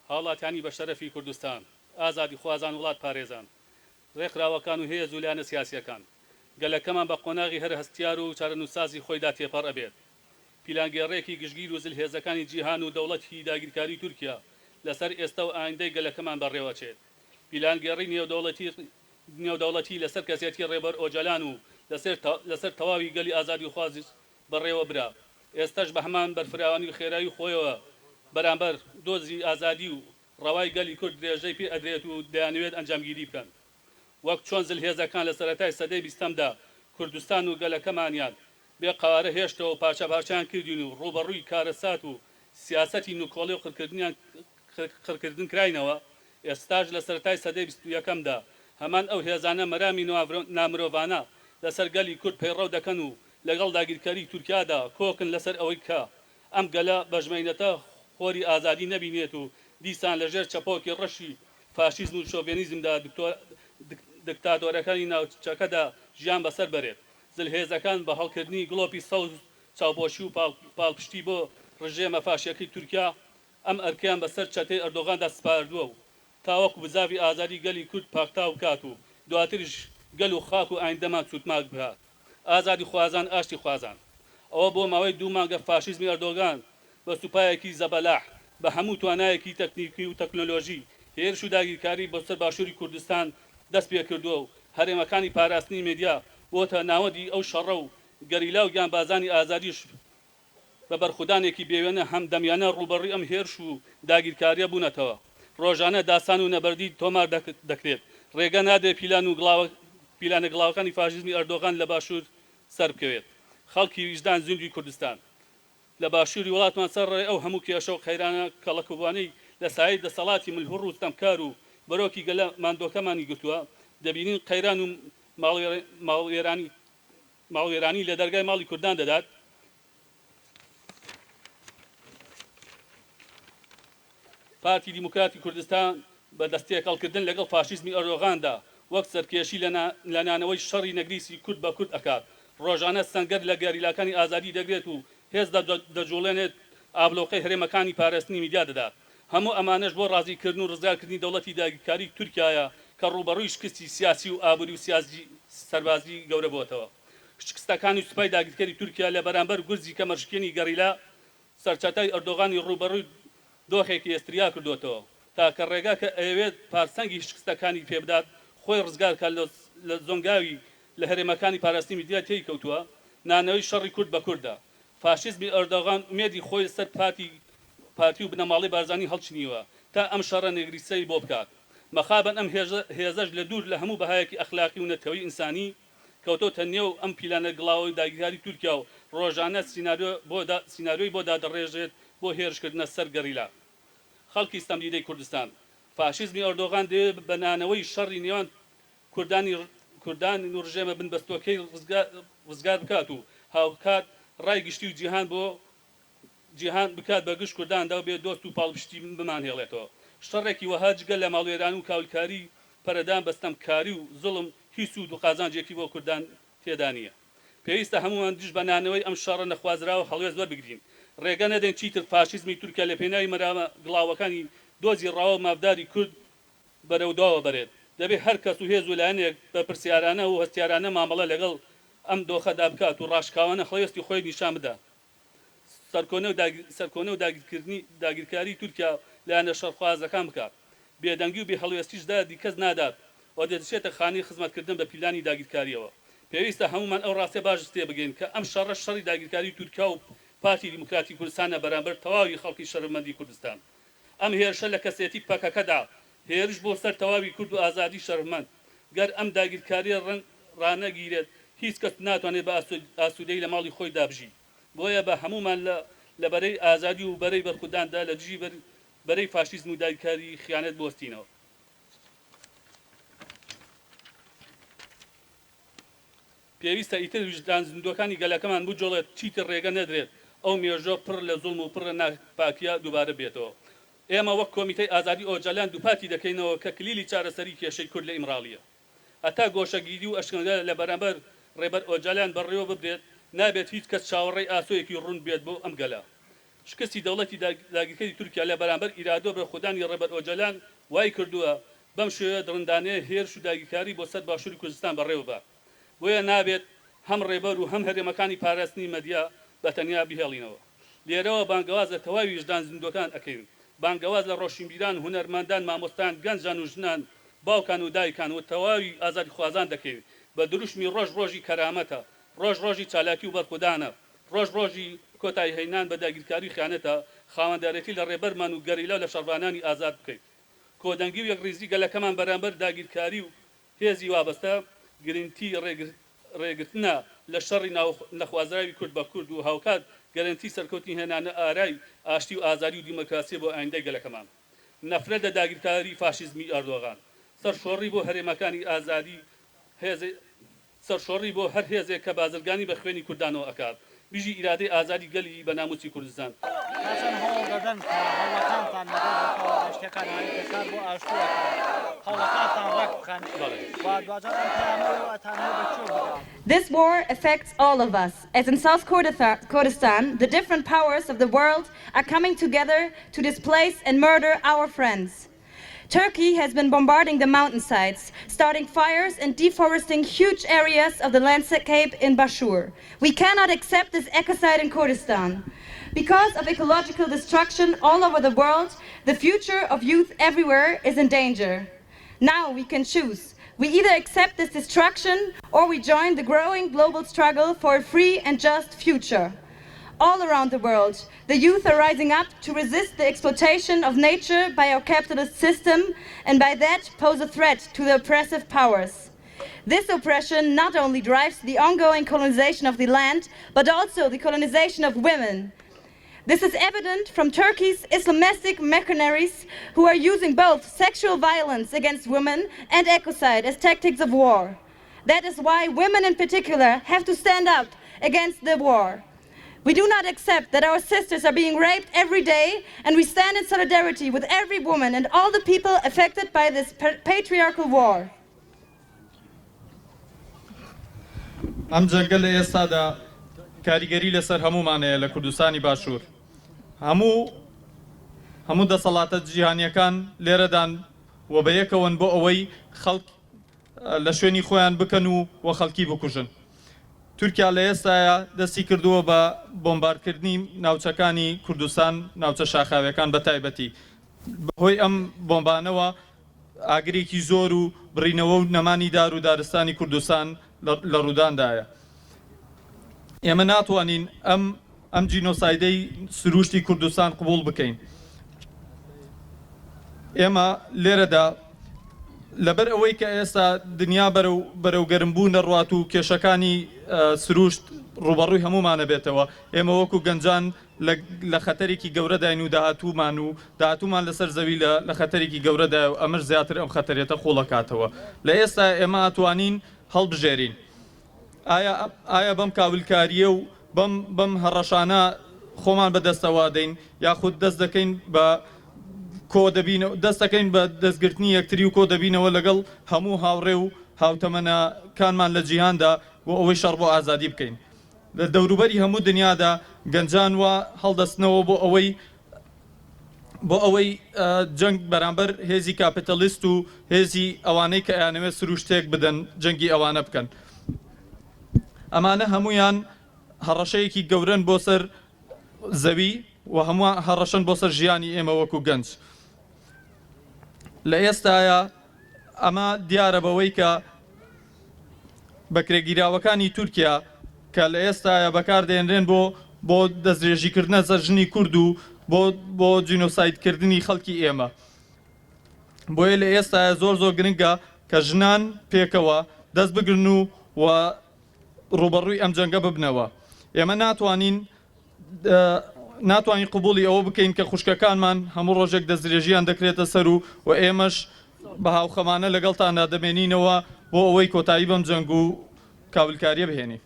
هاوڵاتیانی بە شەرەفی کوردستان، ئازادیخوازان، وڵاتپارێزان، ڕێکخراوەکان و هێز و لایەنە سیاسییەکان، گەلەکەمان بە قۆناغی هەرە هەستیار و چارەنووسسازی خۆیدا تێپەڕ ئەبێت. پیلانگێڕییەکی گشتگیر و زلهێزەکانی جیهان و دەوڵەتی داگیرکاری تورکیا لەسەر ئێستا و ئایندەی گەلەکەمان بەڕێوەچێت. پیلانگێڕی نێودەوڵەتی نێودەوڵەتی لەسەر کەسێتی ڕێبەر ئۆجالان و لەسەر تەواوی گەلی ئازادیخواز بەڕێوە برا، ئێستەش بە هەمان بەرفراوانی و خێرایی خۆیەوە بەرامبەر دۆزی ئازادی و ڕەوای گەلی کورد درێژەی پێ ئەدرێت و دەیانەوێت ئەنجامگیری بکەن. وەک چۆن زلهێزەکان لە سەرەتای سەدەی بیستەمدا کوردستان و گەلەکەمانیان بێ قەوارە هێشتەوە و پارچەپارچەیان کردین و ڕووبەڕووی کارەسات و سیاسەتی نکۆڵی و قڕکردنیان قڕکردن کراینەوە، ئێستاش لە سەرەتای سەدەی 21ەمدا هەمان ئەو هێزانە مەرامی نامرۆڤانە لەسەر گەلی کورد پەیڕەو دەکەن و لەگەڵ داگیرکەری تورکیادا کۆکن لەسەر ئەوەی کە ئەم گەلە بەژمەینەتە خۆری ئازادی نەبینێت و دیسان لەژێر چەپۆکی ڕەشی فاشیزم و شۆڤێنیزمدا دکتاتۆرەکانی ناوچەکەدا ژیان بەسەر بەرێت. زلهێزەکان بە هەڵکردنی گڵۆپی سەوز چاوپۆشی و پاڵپشتی بۆ ڕژێمە فاشیەکەی تورکیا ئەم ئەرکەیان بەسەر چەتەی ئەردۆغاندا سپاردووە و تاوەکو بزاڤی ئازادی گەلی کورد پاکتاو بکات و دواتریش گەل و خاک و ئایندەمان سوتماک بکات. ئازادیخوازان ئاشتیخوازان ئەوە بۆ ماوەی دوو مانگە فاشیزمی ئەردۆگان بە سوپایەکی زەبەلاح بە هەموو توانایەکی تەکنیکی و تەکنۆلۆژی هێرش و داگیرکاری بۆ سەر باشوری کوردستان دەست پێکردووە و هەرێمەکانی پاراستنی مێدیا بۆتە ناوەندی ئەو شەڕە و گەریلا و گیانبازانی ئازادیش بە بەرخودانێکی بێوێنە هەمدەمیانە ڕووبەڕووی ئەم هێرش و داگیرکارییە بوونەتەوە. ڕۆژانە داستان و نەبەردی تۆمار دەکرێت. ڕێگە نادرێت پیلان و پیلانە گڵاوەکانی فاشیزمی ئەردۆغان لە باشوور سەربکەوێت. خەڵکی ویژدان زیندووی کوردستان لە باشووری وڵاتمان سەرەڕای ئەو هەموو کێشە و قەیرانە کەڵەکەبووانەی لە سایەی دەسەڵاتی ملهوڕ و ستەمکار و بەرۆکی گەلە ماندووەکەمانی گرتووە، دەبینین قەیران و ماڵوێرانی ماڵوێرانی لە دەرگای ماڵی کوردان دەدات. پارتی دیموکراتی کوردستان بە دەستتێکەڵکردن لەگەڵ فاشیزمی ئەردۆغاندا وەک سەرکێشی لە نانەوەی شەڕی نەگریسی کورد بە کورد ئەکات، ڕۆژانە سەنگەر لە گەریلاکانی ئازادی دەگرێت و هێز دەجوڵێنێت، ئابلۆقەی هەرێمەکانی پاراستنی میدیا دەدات. هەموو ئەمانەش بۆ ڕازیکردن و ڕزگارکردنی دەوڵەتی داگیرکاری تورکیایە کە ڕووبەڕووی شکستی سیاسی و ئابووری و سیاسی سەربازی گەورە بۆتەوە. شکستەکانی سوپای داگیرکەری تورکیا لە بەرامبەر گورزی کەمەرشکێنی گەریلا سەرچەتای ئەردۆغانی ڕووبەڕووی دۆخێکی هێستریا کردۆتەوە. تاکە ڕێگا کە ئەیەوێت پارسەنگی شکستەکانی پێبدات خۆی ڕزگار کات لە زۆنگاوی لە هەرێمەکانی پاراستنی میدیا تێی کەوتووە، نانەوەی شەڕی کورد بە کوردە. فاشیزمی ئەردۆغان ئومێدی خۆی لەسەر پارتی پارتی و بنەماڵەی بارزانی هەڵچنیوە تا ئەم شەڕە نەگریسەی بۆ بکات. مەخابن ئەم هێزەش لە دوور لە هەموو بەهایەکی ئەخلاقی و نەتەوەیی ئینسانی کەوتۆتە نێو ئەم پیلانە گڵاوەی داگیرکاری تورکیا و ڕۆژانە سیناریۆی بۆ دادەڕێژێت بۆ هێرشکردنە سەر گەریلا. خەڵکی ستەمدیدەی کوردستان. فاشیزمی ئەردۆغان دەیەوێت بە نانەوەی شەڕی نێوان کوردانی کوردان و ڕژێمە بنبەستووەکەی ڕزگار بکات و هاوکات ڕای گشتی و جیهان بۆ جیهان بکات بە گژ کورداندا و بێ دۆست و پاڵپشتی بمانهێڵێتەوە. شەڕێکی وەها جگە لە ماڵوێرانی و کاولکاری پەرەدان بە ستەمکاری و زوڵم هیچ سوود و قازانجێکی بۆ کوردان تێدا نییە. پێویستە هەموومان دژ بە نانەوەی ئەم شەڕە نەخوازراوە هەڵوێست وەربگرین. ڕێگە نەدەین چیتر فاشیزمی تورکیا لە پێناوی مەرامە گڵاوەکانی دۆزی ڕەوا و مافداری کورد بەرەو دواوە بەرێت. دەبێت هەر کەس و هێز و لایەنێک بەرپرسیارانە و هەستیارانە مامەڵە لەگەڵ ئەم دۆخەدا بکات و ڕاشکاوانە هەڵوێستی خۆی نیشان بدات. سەرکۆنە و داگیرکاریی تورکیا و لایەنە شەڕخوازەکان بکات. بێدەنگی و بێهەڵوێستیش دادی کەس نادات و دەچێتە خانەی خزمەتکردن بە پیلانی داگیرکارییەوە. پێویستە هەموومان ئەو ڕاستیە باش تێبگەین کە ئەم شەڕە شەڕی داگیرکاریی تورکیا و پارتی دیموکراتی کوردستانە بەرامبەر تەواوی خەڵکی شەرەفمەندی کوردستان. ئەم هێرشە لە کەسێتی پەکەکەدا هێرش بۆ سەر تەواوی کورد و ئازادی شەرەفمەند. گەر ئەم داگیرکاریە ڕانەگیرێت هیچ کەس ناتوانێت بە ئاسودەیی لە ماڵی خۆیدا بژی. بۆیە با هەموومان لە بەرەی ئازادی و بەرەی بەرخوداندا لە دژی بەرەی فاشیزم و داگیرکاری خیانەت بوەستینەوە. پێویستە ئیتر ویژدان زیندووەکانی گەلەکەمان بجوڵێت، چیتر ڕێگە نەدرێت ئەو مێژووە پڕ لە زوڵم و پڕ لە ناپاکییە دووبارە بێتەوە. ئێمە وەک کۆمیتەی ئازادی ئۆجالان دووپاتی دەکەینەوە کە کلیلی چارەسەری کێشەی کورد لە ئیمراڵییە. هەتا گۆشەگیری و ئەشکەنجە لە بەرامبەر ڕێبەر ئۆجالان بەڕێوە ببرێت، نابێت هیچ کەس چاوەڕێی ئاسۆیەکی ڕوون بێت بۆ ئەم گەلە. شکستی دەوڵەتی داگیرکەری تورکیا لە بەرامبەر ئیرادە و بەرخۆدانی ڕێبەر ئۆجەلان وای کردووە بەم شێوەیە دڕندانەیە هێرش و داگیرکاری بۆ سەر باشووری کوردستان بەڕێوە ببات. بۆیە نابێت هەم ڕێبەر و هەم هەرێمەکانی پاراستنی مەدیا بە تەنیا بهێڵینەوە. لێرەوە بانگەواز لە تەواوی ویژدان زیندووەکان ئەکەین، بانگەواز لە ڕۆشنبیران، هونەرمەندان، مامۆستایان، گەنجان و ژنان، باوکان و دایکان و تەواوی ئازادیخوازان دەکەین بە دروشمی ڕۆژ ڕۆژی کەرامەتە، ڕۆژ ڕۆژی چالاکی و بەرخودانە، ڕۆژ ڕۆژی کۆتاییهێنان بە داگیرکاری و خیانەتە، خاوەندارێتی لە ڕێبەرمان و گەریلا و لە شەڕڤانانی ئازاد بکەین. کۆدەنگی و یەکڕیزی گەلەکەمان بەرامبەر داگیرکاری و هێزی وابەستە گرنتی ڕێگرتنە لە شەڕی نەخوازراوی کورد بە کورد و هاوکات گەرەنتی سەرکەوتنی هێنانە ئارای ئاشتی و ئازادی و دیموکراسیە بۆ ئایندەی گەلەکەمان. نەفرەت لە داگیرکاری فاشیزمی ئەردۆغان. سەرشۆڕی بۆ هەرێمەکانی ئازادی هێزە سەرشۆڕی بۆ هەر هێزێک کە بازرگانی بە خوێنی کوردانەوە ئەکات. بژی ئیرادەی ئازادی گەلی بە ناموسی کوردستان. تا چەند هەوڵ دەدەن کە هەوڵەکانتان لەگەڵ ڕێکخراوە ئاشتییەکان ئەوانەی کە کار بۆ ئاشتی ئەکەن هەوڵەکانتان ڕێک بخەن و دواجار ئەم پەیامە ئێوە ئەتانەوێ بە کوێ بگا؟ This war affects all of us, as in South Kurdistan the different powers of the world are coming together to displace and murder our friends. Turkey has been bombarding the mountainsides, starting fires and deforesting huge areas of the landscape in Bashur. We cannot accept this ecocide in Kurdistan. Because of ecological destruction all over the world, the future of youth everywhere is in danger. Now we can choose. We either accept this destruction or we join the growing global struggle for a free and just future. All around the world, the youth are rising up to resist the exploitation of nature by our capitalist system and by that pose a threat to the oppressive powers. This oppression not only drives the ongoing colonization of the land, but also the colonization of women. This is evident from Turkey's Islamistic mercenaries who are using both sexual violence against women and ecocide as tactics of war. That is why women in particular have to stand up against the war. We do not accept that our sisters are being raped every day, and we stand in solidarity with every woman and all the people affected by this patriarchal war. ئەم جەنگە لە ئێستادا کاریگەری لەسەر هەموومان هەیە لە کوردستانی باشوور. هەموو هەموو دەسەڵاتە جیهانییەکان لێرەدان و بە یەکەوەن بۆ ئەوەی خەڵک لە شوێنی خۆیان بکەن و و خەڵکی بکوژن. تورکیا لە ئێستایا دەستی کردووە بە بۆمباردکردنی ناوچەکانی کوردستان، ناوچە شاخاویەکان بە تایبەتی. بە هۆی ئەم بۆمبانەوە ئاگرێکی زۆر و بڕینەوە و نەمانی دار و دارستانی کوردستان لە ڕووداندایە. ئێمە ناتوانین ئەم ئەم جینۆسایدەی سرووشتی کوردستان قبووڵ بکەین. ئێمە لێرەدا لەبەر ئەوەی کە ئێستا دنیا بەرەو بەرەو گەرمبوون دەڕوات و کێشەکانی سرووشت ڕووبەڕووی هەموومان ئەبێتەوە، ئێمە وەکوو گەنجان لە لە خەتەرێکی گەورەداین و داهاتوومان و داهاتوومان لەسەر زەوی لە لە خەتەرێکی گەورەدایە و ئەمەش زیاتر ئەم خەتەرێتە قووڵ ئەکاتەوە. لە ئێستا ئێمە ئەتوانین هەڵبژێرین ئایا ئایا بەم کاولکارییە و بەم بەم هەڕەشانە خۆمان بە دەستەوە دەین یاخود دەست دەکەین بە کۆ دەبینەوە دەست دەکەین بە دەستگرتنی یەکتری و کۆ دەبینەوە لەگەڵ هەموو هاوڕێ و هاوتەمەنەکانمان لە جیهاندا بۆ ئەوەی شەڕ بۆ ئازادی بکەین. لە دەوروبەری هەموو دنیادا گەنجان وا هەڵدەستنەوە بۆ ئەوەی بۆ ئەوەی جەنگ بەرامبەر هێزی کاپیتەلیست و هێزی ئەوانەی کە ئەیانەوێت سروشت تێک بدەن جەنگی ئەوانە بکەن. ئەمانە هەموویان هەڕەشەیەکی گەورەن بۆ سەر زەوی و هەموو هەڕەشەن بۆ سەر ژیانی ئێمە وەکو گەنج. لە ئێستایا ئەمە دیارە بەوەی کە بەکرێگیراوەکانی تورکیا کە لە ئێستایا بەکاردێنرێن بۆ بۆ دەستدرێژیکردنە سەر ژنی کورد و بۆ بۆ جینۆسایدکردنی خەڵکی ئێمە. بۆیە لە ئێستایا زۆر زۆر گرنگە کە ژنان پێکەوە دەست بگرن و و ڕووبەڕووی ئەم جەنگە ببنەوە. ئێمە ناتوانین ناتوانین قبوڵی ئەوە بکەین کە خوشکەکانمان هەموو ڕۆژێک دەستدرێژیان دەکرێتە سەر و و ئێمەش بە هاوخەمانە لەگەڵتاندا دەمێنینەوە بۆ ئەوەی کۆتایی بەم جەنگ و کاولکارییە بهێنین.